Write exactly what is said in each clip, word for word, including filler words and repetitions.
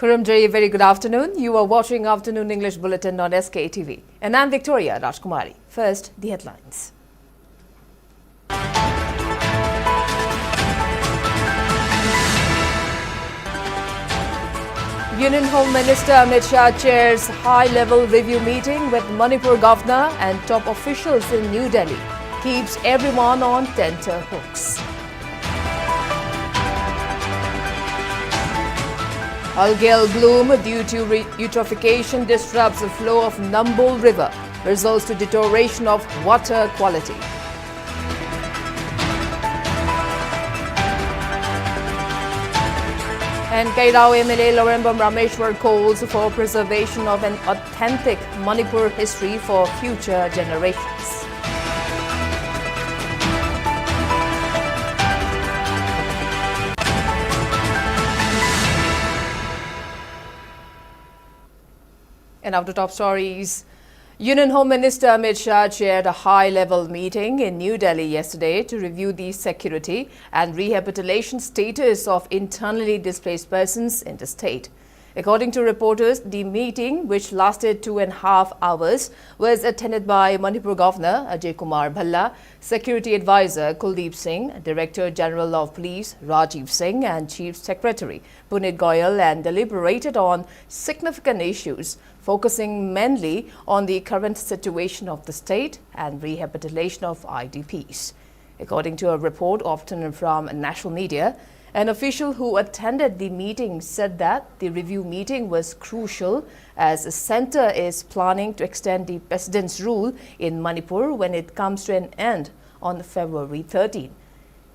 Ramjay, very good afternoon. You are watching Afternoon English Bulletin on S K T V. And I'm Victoria Rajkumari. First, the headlines. Union Home Minister Amit Shah chairs high-level review meeting with Manipur Governor and top officials in New Delhi. Keeps everyone on tenterhooks. Algal bloom due to re-, eutrophication disrupts the flow of Nambol River, results to deterioration of water quality. And Kairao M L A Loureimbam Rameshwar calls for preservation of an authentic Manipur history for future generations. And now to top stories. Union Home Minister Amit Shah chaired a high-level meeting in New Delhi yesterday to review the security and rehabilitation status of internally displaced persons in the state. According to reporters, the meeting, which lasted two and a half hours, was attended by Manipur Governor Ajay Kumar Bhalla, Security Advisor Kuldeep Singh, Director General of Police Rajiv Singh, and Chief Secretary Puneet Goyal, and deliberated on significant issues, focusing mainly on the current situation of the state and rehabilitation of I D Ps. According to a report obtained from national media, an official who attended the meeting said that the review meeting was crucial as the center is planning to extend the president's rule in Manipur when it comes to an end on February thirteen.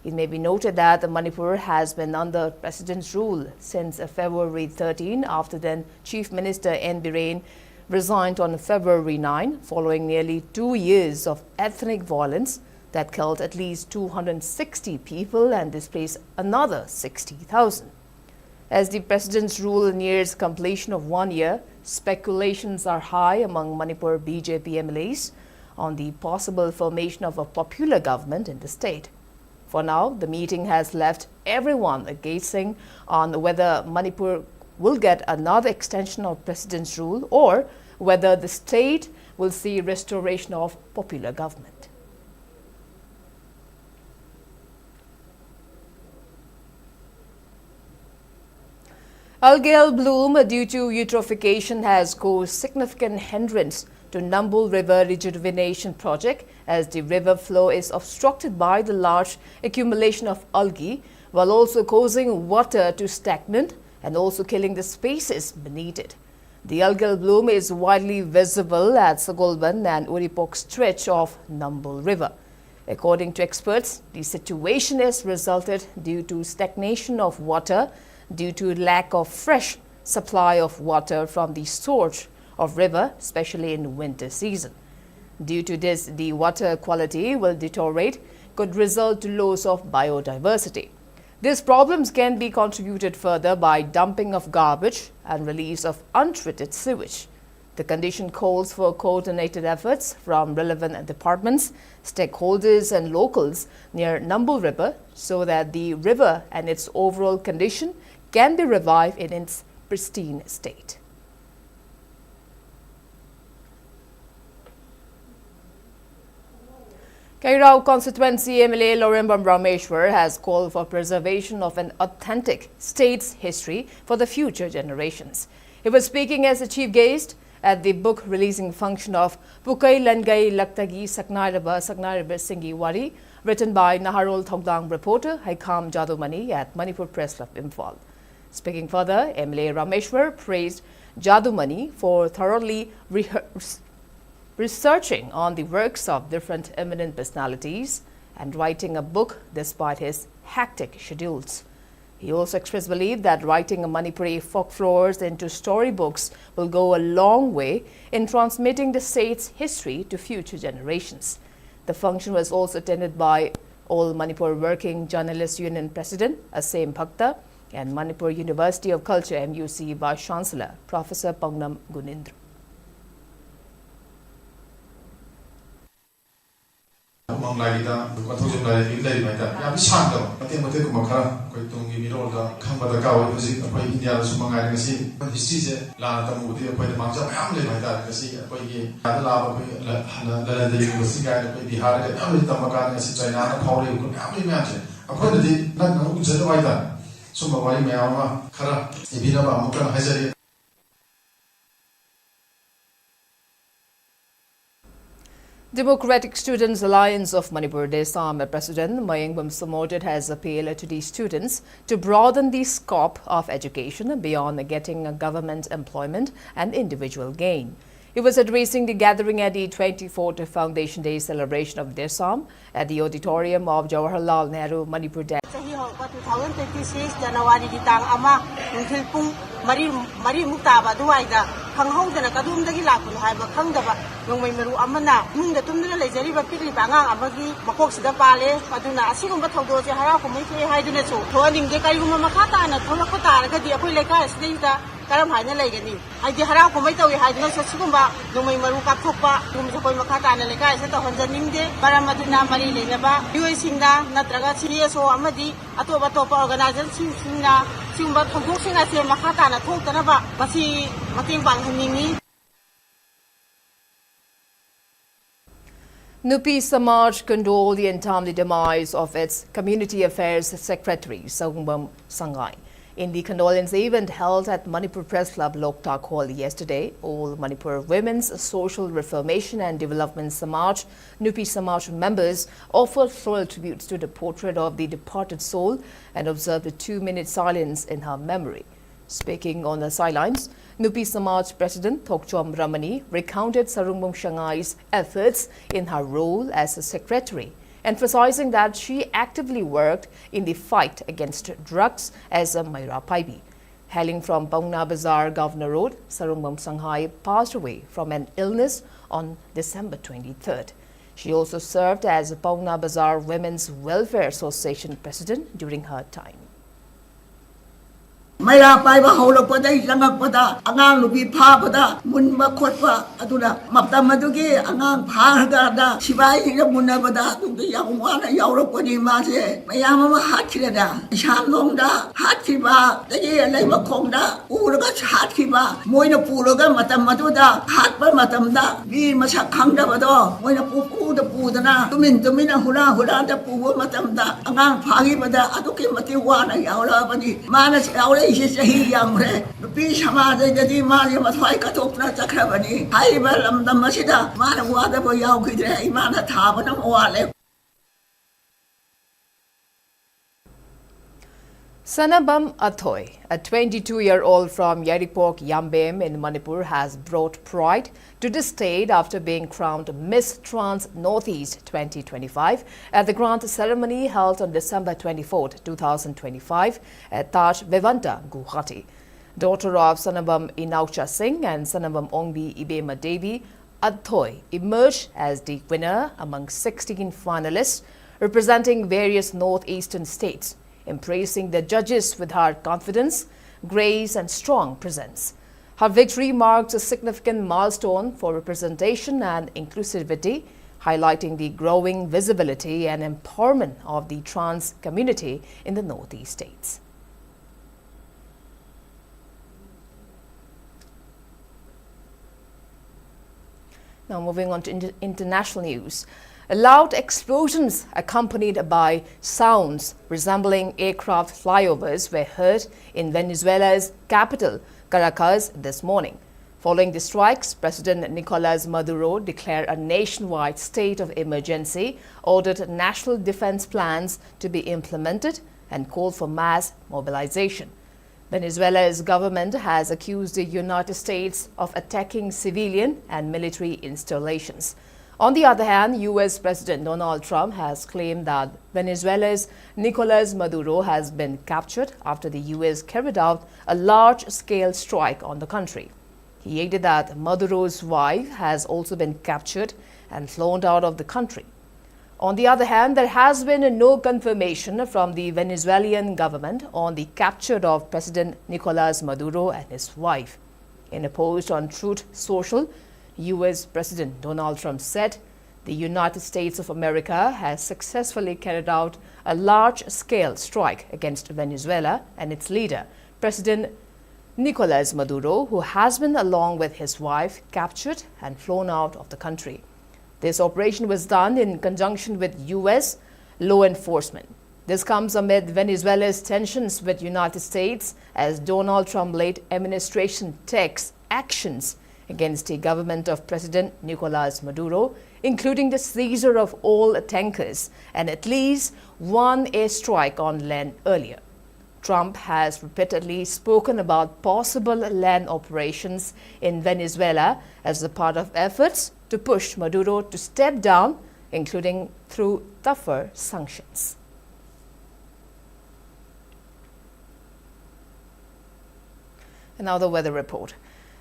It may be noted that Manipur has been under president's rule since February thirteen, after then Chief Minister N Biren resigned on February nine following nearly two years of ethnic violence that killed at least two hundred sixty people and displaced another sixty thousand. As the president's rule nears completion of one year, speculations are high among Manipur B J P M L As on the possible formation of a popular government in the state. For now, the meeting has left everyone gazing on whether Manipur will get another extension of President's rule or whether the state will see restoration of popular government. Algal bloom due to eutrophication has caused significant hindrance to Nambul River Rejuvenation Project, as the river flow is obstructed by the large accumulation of algae, while also causing water to stagnant and also killing the species beneath it. The algal bloom is widely visible at Sagolband and Uripok stretch of Nambul River. According to experts, the situation is resulted due to stagnation of water due to lack of fresh supply of water from the source of river, especially in winter season. Due to this, the water quality will deteriorate, could result to loss of biodiversity. These problems can be contributed further by dumping of garbage and release of untreated sewage. The condition calls for coordinated efforts from relevant departments, stakeholders, and locals near Nambul River so that the river and its overall condition can be revived in its pristine state. Kairao constituency M L A Lorembam Rameshwar has called for preservation of an authentic state's history for the future generations. He was speaking as the chief guest at the book releasing function of Pukai Langai Laktagi Saknairaba Saknairaba Singi Wari, written by Naharol Thogdang reporter Haikham Jadumani at Manipur Press Club, Imphal. Speaking further, M L A Rameshwar praised Jadumani for thoroughly rehears- researching on the works of different eminent personalities and writing a book despite his hectic schedules. He also expressed belief that writing a Manipuri folklores into storybooks will go a long way in transmitting the state's history to future generations. The function was also attended by All Manipur Working Journalists Union President Asem Bhakta and Manipur University of Culture, M U C, Vice Chancellor Professor Pangnam Gunindra. ꯎꯃꯪ ꯂꯥꯏꯒꯤꯗ, ꯀꯣꯟꯊꯧꯖꯝ ꯂꯥꯏꯔꯦꯝꯕꯤꯒꯤ ꯂꯩꯔꯤꯕ ꯍꯥꯏꯇꯥꯔꯦ꯫ ꯌꯥꯝ ꯁꯥꯡꯗꯕ ꯃꯇꯦꯛ ꯃꯇꯦꯛꯀꯨꯝꯕ ꯈꯔ ꯑꯩꯈꯣꯏ ꯇꯨꯡꯒꯤ ꯃꯤꯔꯣꯜꯗ ꯈꯪꯕ ꯗꯔꯀꯥꯔ ꯑꯣꯏ꯫ ꯍꯧꯖꯤꯛ ꯑꯩꯈꯣꯏ ꯏꯟꯗꯤꯌꯥꯗꯁꯨ ꯃꯉꯥꯏꯔꯦ, ꯉꯁꯤ ꯑꯩꯈꯣꯏ ꯍꯤꯁꯇ꯭ꯔꯤꯁꯦ ꯂꯥꯟꯅ ꯇꯝꯃꯨꯕꯗꯤ ꯑꯩꯈꯣꯏꯗ ꯃꯥꯡꯖꯕ ꯃꯌꯥꯝ ꯂꯩꯕ ꯍꯥꯏꯇꯥꯔꯦ꯫ ꯉꯁꯤ ꯑꯩꯈꯣꯏꯒꯤ ꯏꯟꯗꯤꯌꯥꯗ ꯂꯥꯛꯑꯕ ꯑꯩꯈꯣꯏ ꯂ-, ꯍꯥꯟꯅ ꯂꯂꯟꯗ ꯌꯨꯅꯤꯚꯔꯁꯤꯇꯤ ꯀꯥꯏꯅ ꯑꯩꯈꯣꯏ ꯕꯤꯍꯥꯔꯗ ꯃꯌꯥꯝ ꯂꯩ ꯇꯝꯕ ꯀꯥꯟꯗ ꯉꯁꯤ ꯆꯥꯏꯅꯥꯅ ꯐꯥꯎꯔꯛꯏꯕ ꯃꯌꯥꯝ ꯂꯩ ꯃꯌꯥꯝꯁꯦ ꯑꯩꯈꯣꯏꯅꯗꯤ ꯅꯛꯅ ꯎꯖꯗꯕ ꯍꯥꯏꯇꯥꯔꯦ꯫ ꯁꯨꯝꯕ ꯋꯥꯔꯤ ꯃꯌꯥꯝ ꯑꯃ ꯈꯔ ꯏꯕꯤꯅꯕ ꯑꯃꯨꯛꯀ ꯍꯥꯏꯖꯔꯤ꯫ Democratic Students Alliance of Manipur, DESAM President Mayengbam Sumoded has appealed to the students to broaden the scope of education beyond getting a government employment and individual gain. He was addressing the gathering at the twenty-fourth Foundation Day celebration of DESAM at the auditorium of Jawaharlal Nehru Manipur Dance. ꯆꯍꯤ ꯍꯧꯔꯛꯄ two thousand twenty six January ꯒꯤ ꯇꯥꯡ ꯑꯃ ꯅꯨꯡꯊꯤꯜ ꯄꯨꯡ ꯃꯔꯤ, ꯃꯔꯤꯃꯨꯛ ꯇꯥꯕ ꯑꯗꯨꯋꯥꯏꯗ ꯈꯪꯍꯧꯗꯅ ꯀꯗꯣꯝꯗꯒꯤ ꯂꯥꯛꯄꯅꯣ ꯍꯥꯏꯕ ꯈꯪꯗꯕ ꯅꯣꯡꯃꯩ ꯃꯔꯨ ꯑꯃꯅ ꯏꯃꯨꯡꯗ ꯇꯨꯝꯗꯨꯅ ꯂꯩꯖꯔꯤꯕ ꯄꯤꯛꯂꯤꯕ ꯑꯉꯥꯡ ꯑꯃꯒꯤ ꯃꯀꯣꯛꯁꯤꯗ ꯄꯥꯜꯂꯦ꯫ ꯑꯗꯨꯅ ꯑꯁꯤꯒꯨꯝꯕ ꯊꯧꯗꯣꯛꯁꯦ ꯍꯔꯥꯎ ꯀꯨꯝꯍꯩ ꯊꯣꯛꯑꯦ ꯍꯥꯏꯗꯨꯅꯁꯨ ꯊꯣꯛꯍꯟꯅꯤꯡꯗꯦ꯫ ꯀꯔꯤꯒꯨꯝꯕ ꯃꯈꯥ ꯇꯥꯅ ꯊꯣꯛꯂꯛꯄ ꯇꯥꯔꯒꯗꯤ ꯑꯩꯈꯣꯏ ꯂꯩꯀꯥꯏ ꯑꯁꯤꯗꯩꯁꯤꯗ ꯀꯔꯝ ꯍꯥꯏꯅ ꯂꯩꯒꯅꯤ? ꯍꯥꯏꯗꯤ ꯍꯔꯥꯎ ꯀꯨꯝꯍꯩ ꯇꯧꯏ ꯍꯥꯏꯗꯨꯅꯁꯨ ꯁꯤꯒꯨꯝꯕ ꯅꯣꯡꯃꯩ ꯃꯔꯨ ꯀꯥꯞꯊꯣꯛꯄ ꯁꯤꯒꯨꯝꯕꯁꯦ ꯑꯩꯈꯣꯏ ꯃꯈꯥ ꯇꯥꯅ ꯂꯩꯀꯥꯏ ꯑꯁꯤꯗ ꯇꯧꯍꯟꯖꯅꯤꯡꯗꯦ꯫ ꯃꯔꯝ ꯑꯗꯨꯅ ꯃꯔꯤ ꯂꯩꯅꯕ ꯃꯤꯑꯣꯏꯁꯤꯡꯅ ꯅꯠꯇ꯭ꯔꯒ C S O ꯑꯃꯗꯤ ꯑꯇꯣꯞ ꯑꯇꯣꯞꯄ organization ꯁꯤꯡꯁꯤꯡꯅ ꯁꯤꯒꯨꯝꯕ ꯊꯧꯗꯣꯛꯁꯤꯡ ꯑꯁꯦ ꯃꯈꯥ ꯇꯥꯅ ꯊꯣꯛꯇꯅꯕ ꯃꯁꯤ ꯃꯇꯦꯡ ꯄꯥꯡꯍꯟꯅꯤꯡꯏ꯫ Nupi Samaj condoled the untimely demise of its Community Affairs Secretary, Sarungbam Sangai. In the condolence event held at Manipur Press Club, Loktak Hall yesterday, All Manipur Women's Social Reformation and Development Samaj, Nupi Samaj members, offered floral tributes to the portrait of the departed soul and observed a two-minute silence in her memory. Speaking on the sidelines, Nupi Samaj President Thokchom Ramani recounted Sarungbam Sangai's efforts in her role as a secretary, emphasizing that she actively worked in the fight against drugs as a Meira Paibi. Hailing from Paona Bazar, Governor Road, Sarungbam Sangai passed away from an illness on December twenty-third. She also served as Paona Bazar Women's Welfare Association President during her time. ꯃꯩꯔꯥ ꯄꯥꯏꯕ ꯍꯧꯔꯛꯄꯗꯒꯤ ꯆꯪꯉꯛꯄꯗ ꯑꯉꯥꯡ ꯅꯨꯄꯤ ꯐꯥꯕꯗ ꯃꯨꯟꯕ ꯈꯣꯠꯄ, ꯑꯗꯨꯅ ꯃꯇꯝ ꯑꯗꯨꯒꯤ ꯑꯉꯥꯡ ꯐꯥꯈ꯭ꯔꯀꯥꯟꯗ ꯁꯤꯐꯥꯏꯁꯤꯡꯒ ꯃꯨꯟꯅꯕꯗ ꯑꯗꯨꯗ ꯌꯥꯝ ꯋꯥꯅ ꯌꯥꯎꯔꯛꯄꯅꯤ꯫ ꯃꯥꯁꯦ ꯃꯌꯥꯝ ꯑꯃ ꯍꯥꯠꯈꯤꯗꯅ, ꯏꯁꯥꯝꯂꯣꯡꯗ ꯍꯥꯠꯈꯤꯕ, ꯑꯗꯒꯤ ꯂꯩꯃꯈꯣꯡꯗ ꯄꯨꯔꯒ ꯍꯥꯠꯈꯤꯕ, ꯃꯣꯏꯅ ꯄꯨꯔꯒ ꯃꯇꯝ ꯑꯗꯨꯗ ꯍꯥꯠꯄ ꯃꯇꯝꯗ ꯃꯤ ꯃꯁꯛ ꯈꯪꯗꯕꯗꯣ ꯃꯣꯏꯅ ꯄꯨꯄꯨꯗ ꯄꯨꯗꯅ ꯇꯨꯃꯤꯟ ꯇꯨꯃꯤꯟꯅ ꯍꯨꯔꯥ ꯍꯨꯔꯥꯗ ꯄꯨꯕ ꯃꯇꯝꯗ ꯑꯉꯥꯡ ꯐꯥꯈꯤꯕꯗ ꯑꯗꯨꯛꯀꯤ ꯃꯇꯤꯛ ꯋꯥꯅ ꯌꯥꯎꯔꯛꯑꯕꯅꯤ꯫ ꯃꯥꯅ ꯌꯥꯎꯔꯛꯏꯁꯦ ꯆꯍꯤ ꯌꯥꯝꯈ꯭ꯔꯦ꯫ ꯅꯨꯄꯤ ꯁꯃꯥꯖꯗꯗꯤ ꯃꯥꯁꯦ ꯃꯊ꯭ꯋꯥꯏ ꯀꯠꯊꯣꯛꯇꯨꯅ ꯆꯠꯈ꯭ꯔꯕꯅꯤ꯫ ꯍꯥꯏꯔꯤꯕ ꯂꯝꯗꯝ ꯑꯁꯤꯗ ꯃꯥꯅ ꯋꯥꯗꯕ ꯌꯥꯎꯈꯤꯗ꯭ꯔꯦ꯫ ꯏꯃꯥꯅ ꯊꯥꯕꯅ ꯋꯥꯠꯂꯦ꯫ Sanabam Athoi, a twenty-two-year-old from Yairipok Yambem in Manipur, has brought pride to the state after being crowned Miss Trans Northeast twenty twenty-five at the grand ceremony held on December twenty-fourth, two thousand twenty-five at Taj Vivanta, Guwahati. Daughter of Sanabam Inaucha Singh and Sanabam Ongbi Ibema Devi, Athoi emerged as the winner among sixteen finalists representing various northeastern states, impressing the judges with her confidence, grace, and strong presence. Her victory marks a significant milestone for representation and inclusivity, highlighting the growing visibility and empowerment of the trans community in the Northeast states. Now moving on to inter- international news. Loud explosions accompanied by sounds resembling aircraft flyovers were heard in Venezuela's capital, Caracas, this morning. Following the strikes, President Nicolas Maduro declared a nationwide state of emergency, ordered national defense plans to be implemented, and called for mass mobilization. Venezuela's government has accused the United States of attacking civilian and military installations. On the other hand, U S President Donald Trump has claimed that Venezuela's Nicolas Maduro has been captured after the U S carried out a large-scale strike on the country. He added that Maduro's wife has also been captured and flown out of the country. On the other hand, there has been no confirmation from the Venezuelan government on the capture of President Nicolas Maduro and his wife. In a post on Truth Social, U S President Donald Trump said the United States of America has successfully carried out a large-scale strike against Venezuela and its leader, President Nicolas Maduro, who has been, along with his wife, captured and flown out of the country. This operation was done in conjunction with U S law enforcement. This comes amid Venezuela's tensions with United States as Donald Trump-led administration takes actions against the government of President Nicolas Maduro, including the seizure of all tankers and at least one airstrike on land earlier. Trump has repeatedly spoken about possible land operations in Venezuela as a part of efforts to push Maduro to step down, including through tougher sanctions. And now the weather report.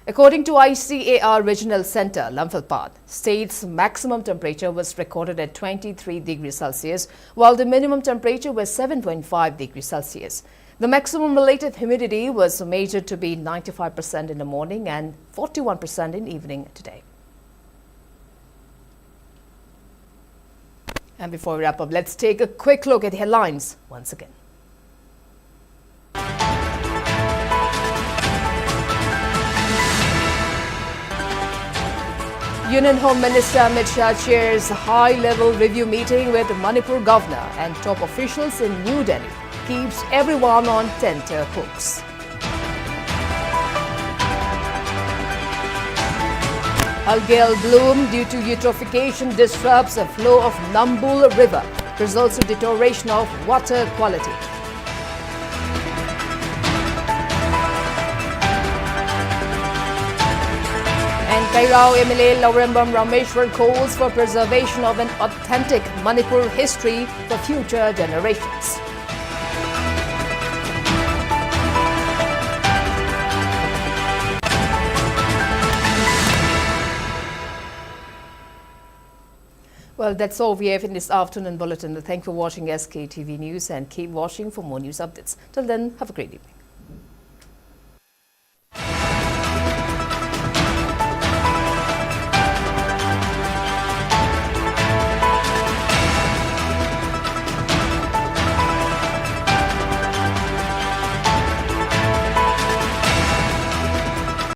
According to I C A R Regional Center, Lamphel Path, state's maximum temperature was recorded at twenty-three degrees Celsius, while the minimum temperature was seven point five degrees Celsius. The maximum relative humidity was measured to be ninety-five percent in the morning and forty-one percent in evening today. And before we wrap up, let's take a quick look at headlines once again. Union Home Minister Amit Shah chairs high-level review meeting with Manipur Governor and top officials in New Delhi, keeps everyone on tenter hooks. Algal bloom due to eutrophication disrupts the flow of Nambul River, results in deterioration of water quality. And Kairao M L A Laurembam Rameshwar calls for preservation of an authentic Manipur history for future generations. Well, that's all we have in this afternoon bulletin. Thank you for watching S K T V News and keep watching for more news updates. Till then, have a great evening.